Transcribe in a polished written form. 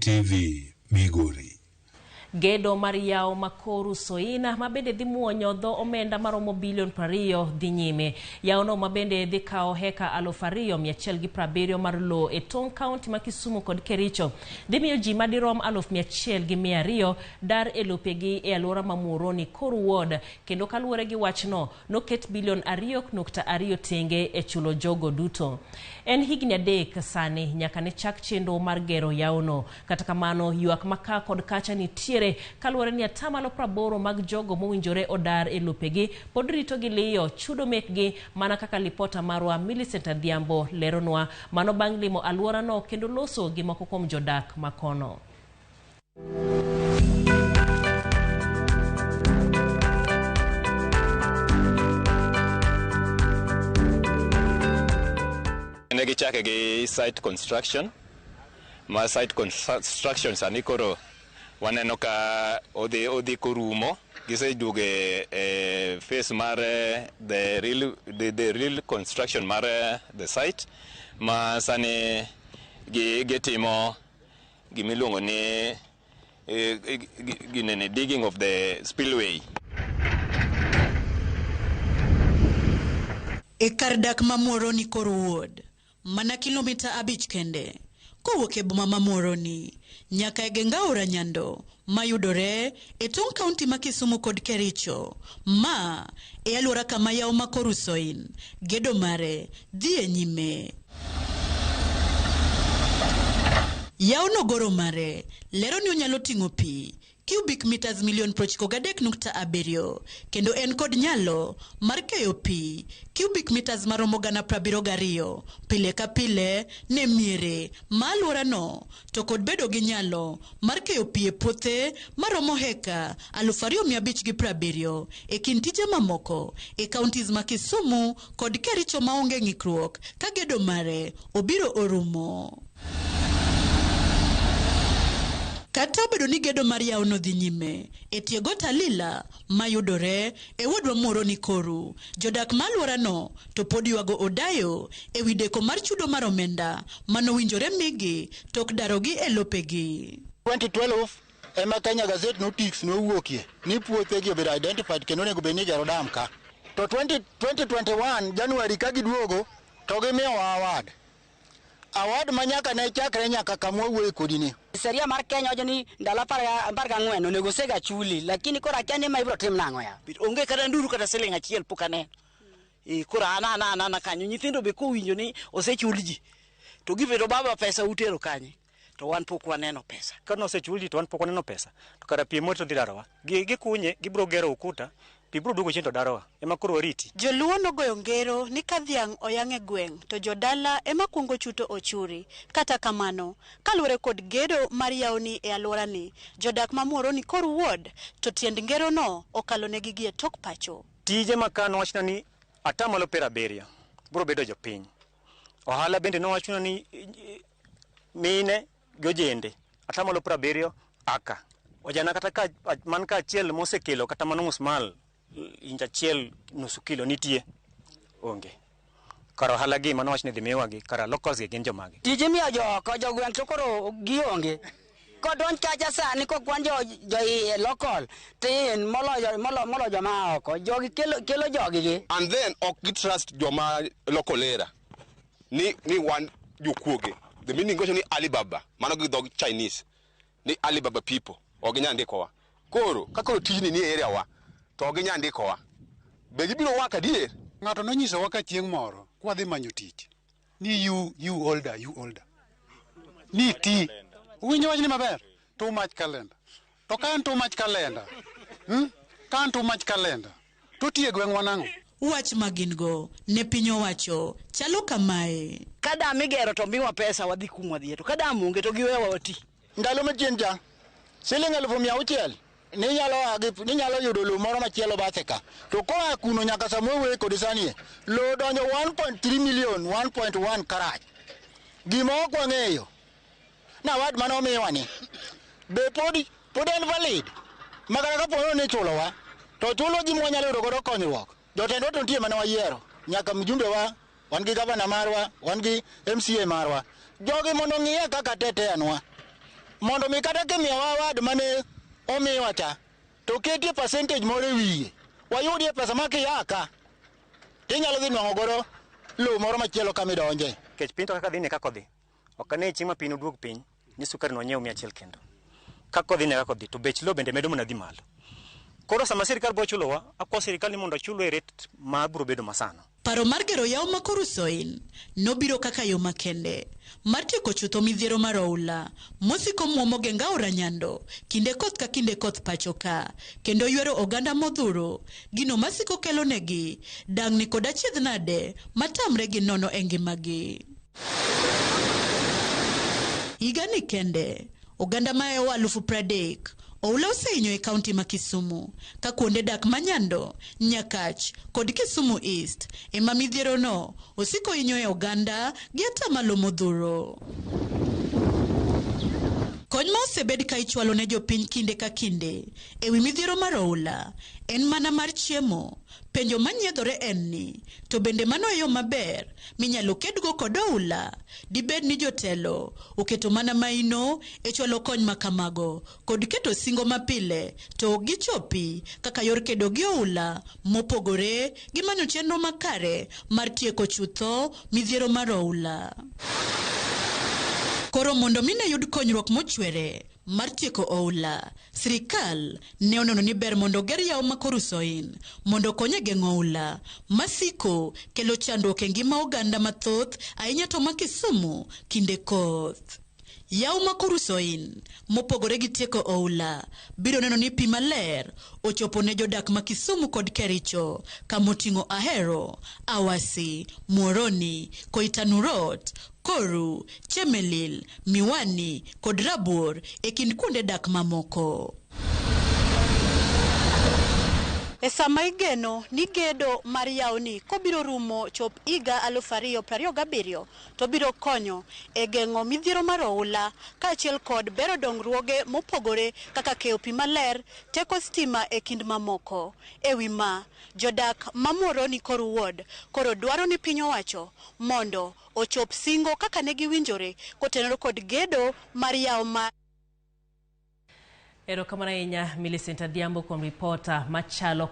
NTV, Migori. Gedo mar yawo ma Koru Soina ma bende dhi muonyo dho omenda maromo bilion 20 dhi nyime. Yawono ma bende dhi kawo heka 2,170 mar lowo e tong' kaunti ma Kisumu kod Kericho dhi miyo ji madirom 1,200 dar e lopegi e alwora ma Muhoroni Koru Ward, kendo kaluwore gi wachno noket bilion 2.2 tenge e chulo jogo duto. En higni 3 sani nyaka ne chak chenro mar gero yawono. Kata kamano, ywak ma ka kod kacha nitiere kaluwore ni 80% mag jogo mowinjore odar e lopegi pod rito gi liyo chudo mekgi, mana kaka lipota marwa Millicent Adhiambo leronwa, mano bang' limo alworano kendo loso gi moko kuom jodak makono. Ne gichake gi site construction, ma site construction sani koro waneno ka odhi korumo. Giseduogo e phase mar the real construction mar the site, ma sani gitimo gimiluongo ni ginene digging of the spillway. E kar dak ma Muhoroni Koru Ward, mana kilomita 5 kende kowuok e boma ma Muhoroni nyaka e geng aora Nyando mayudore e tong' kaunti ma Kisumu kod Kericho, ma e alwora kama yawo ma Koru Soin gedo mare dhi e nyime. Yawo no goro mare lero ni onyalo ting'o pi cubic meters milion 93.7 kendo en kod nyalo mar keyo pi cubic meters maromo 72,000 pile ka pile ne miere ma alworano, to kod bedo gi nyalo mar keyo pi e puothe maromo heka 2,570 e kind tije mamoko e counties ma Kisumu kod Kericho maonge ng'ikruok ka gedo mare obiro orumo. Kata obedo ni gedo mar yawono dhi nyime e tie got Alila mayudore e wodwa Muhoroni Koru, jodak ma alworano to pod ywago odayo e wi deko mar chudo mar omenda manowinjore migi tok darogi e lopegi. 2012 ema Kenya Gazette Notice nowuokie ni puothegi obedo identified kendo onego bed ni igero dam ka. To 2021 January ka giduogo to gimiyowa award. Award ma nyaka ne chakre nyaka kama wawuoye kodi ni. Sheria mar Kenya wacho ni ndalo 14 onego osega chuli, lakini koro akia ni ma ibiro tim nang'o ya. Onge kata nduru kata siling achiel pok aneno. Koro an ana kanyo nyithindo be kowinjo ni osechul ji to gibedo baba pesa utero kanye, to wan pok waneno pesa. Ka nosechul ji to wan pok waneno pesa, to kara pi moto dhi darowa. Gikunye, gibiro gero ukuta, pi biro duogo chien to darowa. Ema koro wariti. Joluo nogoyo ngero ni ka dhiang' oyang' e gweng' to jodala ema kuongo chuto ochuri. Kata kamano, kaluwore kod gedo mar yawoni e alworani, jodak ma Muhoroni Koru Ward to tiend ngerono okalo negi gi e tok pacho. Tije ma ka nowachna ni 70% biro bedo jopiny. Ohala bende nowachna ni mine gi ojende 70% aka. Ojana kata ka man ka achiel mosekelo kata mano musmal inch achiel nusu kilo nitie onge. Kar ohala gi mano wach ni dhi miwa gi, kara locals gi gin jomage. Tije miyo jooko, jogweng' to koro gionge. Kodonj kacha sani kokwan jo iye local tin moloyo joma oko. Jogi kelo jogi gi. And then ok gi trust joma local era ni wan jokuoge. The meaning gocho ni Alibaba, mano gi dhog Chinese, ni Alibaba people, ok ginyal ndikowa. Koro, ka koro tijni ni e area wa, to ok ginyal ndikowa. Be gibiro wak adier? Ng'ato nonyisowa ka chieng' moro kwadhi manyo tich ni you older, you older. Ni ti. Uwinjo wachni maber? Too much calendar. To ka en too much calendar, Ka en too much calendar, to tiyo e gweng'wa nang'o? Wach ma gin go ne piny owacho chalo kamae. Ka dam igero to miwa pesa wadhi kumwa dhiye, to ka dam onge to giwewa wati. Ndalo machien cha, siling 600,000 ninyalo yudo lowo moro machielo bathe ka. To koa kuno nyaka sama wawuoye kodi sani e, lowo donjo 1.3 million, 1.1 karach. Gima ok wang'eyo, na award mane omiwa ni, be pod en valid? Ma kata kapo ni ichulowa, to chulo gima wanyalo yudo godo konyruok. Jotendwa to nitie mane wayiero, nyaka mjumbe wa, wan gi gavana marwa, wan gi MCA marwa. Jogi mondo ong'iye kaka teteanwa. Mondo mi kata kimiyowa ward mane omiwa cha, to ketie percentage moro e wiye. Wayudie pesa ma kiya ka, tinyalo dhi nwang'o godo lowo moro machielo kamidonje. Nikech piny to kaka dhi ni kaka odhi. Ok ane chieng' ma piny oduog piny ni sukari nonyiew 100 kendo. Kaka odhi ne kaka odhi to bech lowo bende medo mana dhi malo. Koro sama sirikal biro chulowa, akwa sirikal ni mondo ochulwa e rate ma biro bedo masano. Paro mar gero yawo ma Koru-Soin nobiro kaka yo makende mar tieko chutho midhiero mar oula mosiko muomo geng aora Nyando kinde koth ka kinde koth pacho ka kendo ywero oganda modhuro gino masiko kelonegi dang'ni kod achiedh nade matamre gi nono e ngimagi. Higani kende, oganda mahewo 30,000 oula osehinyo e kaunti ma Kisumu, ka kuonde dak ma Nyando, Nyakach kod Kisumu East ema midhierono osiko hinyo e oganda gi atamalo modhuro. Kony ma osebed ka ichwalo ne jopiny kinde ka kinde e wi midhiero mar oula en mana mar chiemo. Penjo manyiedhore en ni, to bende mano e yo maber minyalo kedgo kod oula? Dibed ni jotelo oketo mana maino e chwalo kony ma kamago kod keto singo mapile to ok gichopi kaka yor kedo gi oula mopogore gi manyo chenro makare mar tieko chutho midhiero mar oula. Koro mondo mi ne yud konyruok mochwere mar tieko oula, sirikal ne oneno ni ber mondo oger yawo ma Koru-Soin mondo okony e geng'o oula masiko kelo chandruok e ngima oganda mathoth ahinya to ma Kisumu kinde koth. Yawo ma Koru-Soin mopogore gi tieko oula biro neno ni pi maler ochopo ne jodak ma Kisumu kod Kericho kamoting'o Ahero, Awasi, Muhoroni, Koitanurot, Koru, Chemelil, Miwani kod Rabuor e kind kuonde dak mamoko. E sama igeno ni gedo mar yawoni kobiro rumo chop higa 2027 to biro konyo e geng'o midhiero mar oula kaachiel kod bero dongruoge mopogore kaka keyo pi maler, teko stima e kind mamoko. E wi ma, jodak ma Muhoroni Koru Ward koro dwaro ni piny owacho mondo ochop singo kaka ne giwinjore kotenore kod gedo mar yawo ma Erokamano ahinya Millicent Adhiambo kuom ripota machalo.